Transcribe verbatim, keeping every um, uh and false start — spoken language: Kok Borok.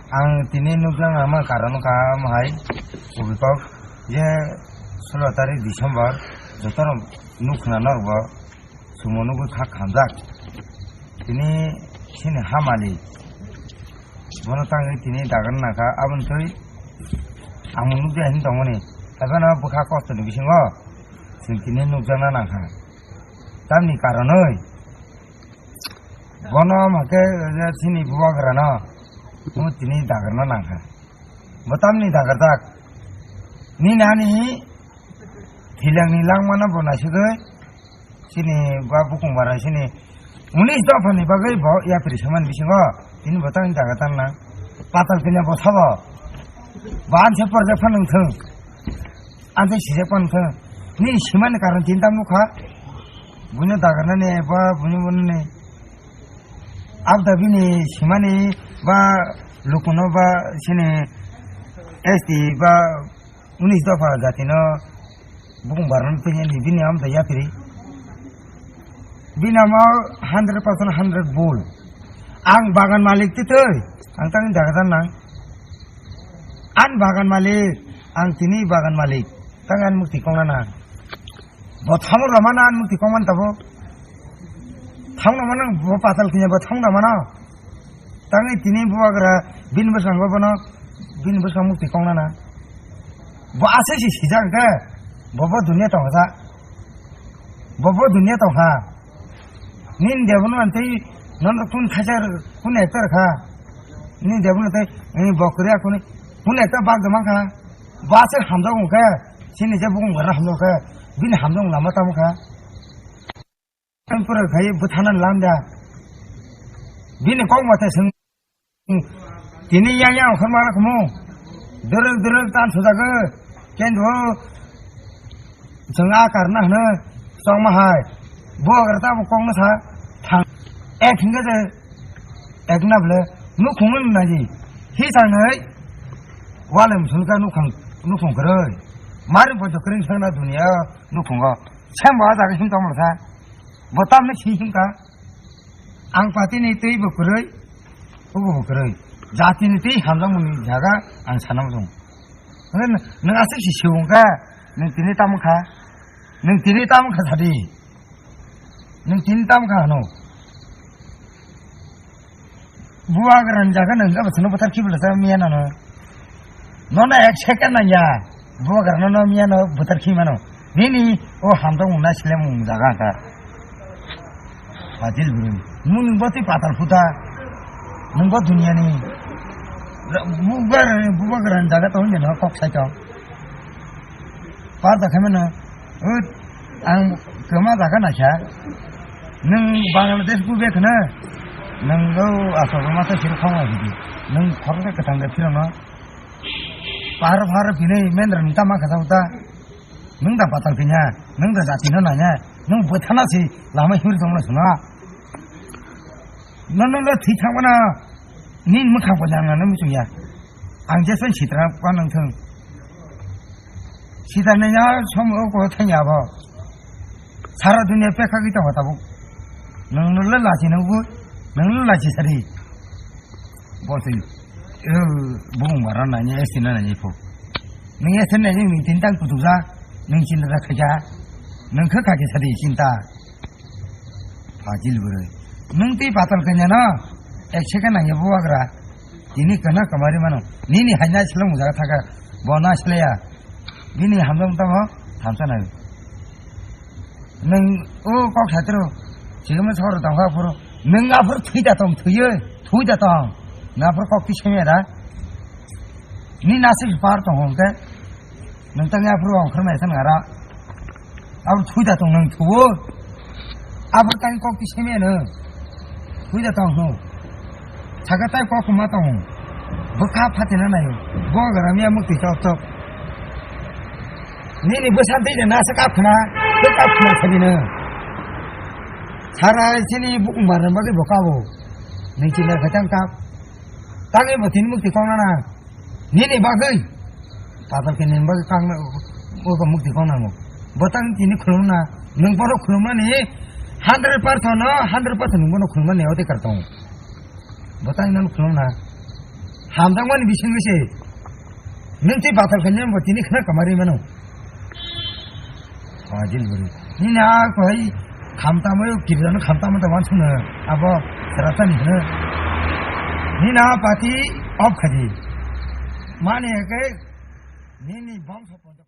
Ang tini nukjak nangma karon wngkha omo hai, kubui kok je solo tarik December jotono nuk khna norokbo sumo nugwi kha khamjak. Tini chini ha malik bono tangwi tini dagar nangkha, aboni twi ang nukjak hin tongmani, haibano bwkha kostoni bisingo chwng tini nukjakna nangkha. Tamni karonwi bono hwnkhe chini bubagrano tini dagarna nangkha. Bo tamni dagarjak? Nini ani thilangni langmano bo naisugwi chini ba bukung bara chini unis dophani bagwi bo yapri samani bisingo tini bo tamni dagarjak nang. Patal kanya bo sabo. Ba anse porjak phan nung thung. Anse sijak phan thung. Nini simani karon tini tam nukha. Buino dagarnani ba buino bunani. Abda bini simani ba lukuno ba sini S T ba unis dopha jatino bukung barano tini bini amda yapri. Bini amo hundred percent hundred bul. Ang bagan malik titoi, ang tangni dagarjak nang. An bagan malik, ang tini bagan malik. Tang an mukti kongna nang. Bo thamung rwmano ani mukti kongmani tabuk. Thamung rwmano bo patal kanya bo thamung rwmano. Tangwi tini bubagra bini bwskango bono bini bwskang mukti kongnana. Bo aswk se sijak khe bo bo dunia tongsa. Bo bo dunia tongkha. Nini debono tei nono kun khaisa kun actor kha. Nini debono tei bo kwrwi akuni kun actor bak de mankha. Bo aswk hamjak wngkhe chini je bukung bara hamjak khe bini hamjak lama tamo kha. Ang pura khai bwthana lamda. Bini kok mate swng. Tini yang yang khorma khumu. Dwrwk dwrwk tan sujago. Kendro. Jwng a karna hwno. Chongma hai. Bo agar ta bo kok no sa. Thang. Ek hinga je. Ek na ble. Nukhung no naji. Hi sangnai. Walem sunka nukhung nukhung kwrwi. Mari bo jokring sangna dunia nukhungo. Sembo a jaga him tongmani sa. Bo tamni si himkha. Ang patini twi bo kwrwi, obo bo kwrwi. Jatini twi hamjakmani jaga ang sana muchung. Nwng aswk si sibung kha, nwng tini tamo kha, nwng tini tamo kha sadi. Nwng tini tamo kha hano. Bubagrani jaga nwng khe bwsano bwthar khibi lasa miya nano. Nono ek second nangya. Bubagrano no miya no bwthar khi mano. Nini o hamjakmung na silemung jaga kha. Fajil bwrwi. Nwng bo twi patal phuta. Nwng bo duniani. Bubagrani, bubagrani jaga tong jeno kok sai tong. Par da khaimano, ut, ang kwma jaga naikha. Nwng Bangladesh gube khna, nwng o asok ma ta sir khong ai di. Nwng khorok kwthang de phirano. Par par bini mendra nta ma kha ta. Nwng da patal pinya, nwng da jati no nanya, nwng bwthana si lama hir jongla suna. Nono le thwi thangmana nini mwkhang bo nang nang muchungya. Ang jesai sitra pa nang thung. Sitra nanya som o ko thangya bo. Sara dunia pekha kita ho tabuk. Nang no le lachi nang bu, nang le lachi sari. Bo si, eh, bung bara nanya, eh, sina nanya pho. Nang eh, sina nanya, nang tintang kutuja, nang cinta khaja, nang kha kha ki sari cinta. Fajil bwrwi. Nwng twi patal kanya no? Ek second nangya bubagra. Tini kana kamari mano. Nini haina silang mujak thaka. Bo na silaya. Bini hamjak tamo thamsa nai. Nwng o kok satro. Chigama sor tangkha phuru. Nwng aphuru thwi da tong thwiyo. Thwi da tong. Na phuru kok ti semya da. Ni nasik par tong hongke. Nwng tang ya phuru ongkhor mai san ngara. Abo thui da tong nang thuo. Abo tang kok ti seme no. Thui da tong no. Saka tai kok ma tong. Bwkha phatina nayo. Bo gara miya mukti chok chok. Nini bwsa twi da nasa kap khna. Twi kap khna sabi no. Sara sini bukung barang bagi bokabo. Nini chinda kachang kap. Tangi bo tini mukti kong nana. Nini bagwi. Patal khe nini bagwi kang na, ogo mukti kong nango. Botang tini khulumna, nwng bono khulumnani hundred percent no, hundred percent nwng bono khulumnani odhikar tongo. Botang nwng khulumna. Hamjakmani bisingwi se. Nwng tei bathal khainai bo tini khna kamari mano. Fajil bwrwi. Nini a kohai khamtamo, kirijano khamtamo ta wansukno abo srasani hwno. Nini a party off khaidi. Mani hwnkhe nini bongso ponjak.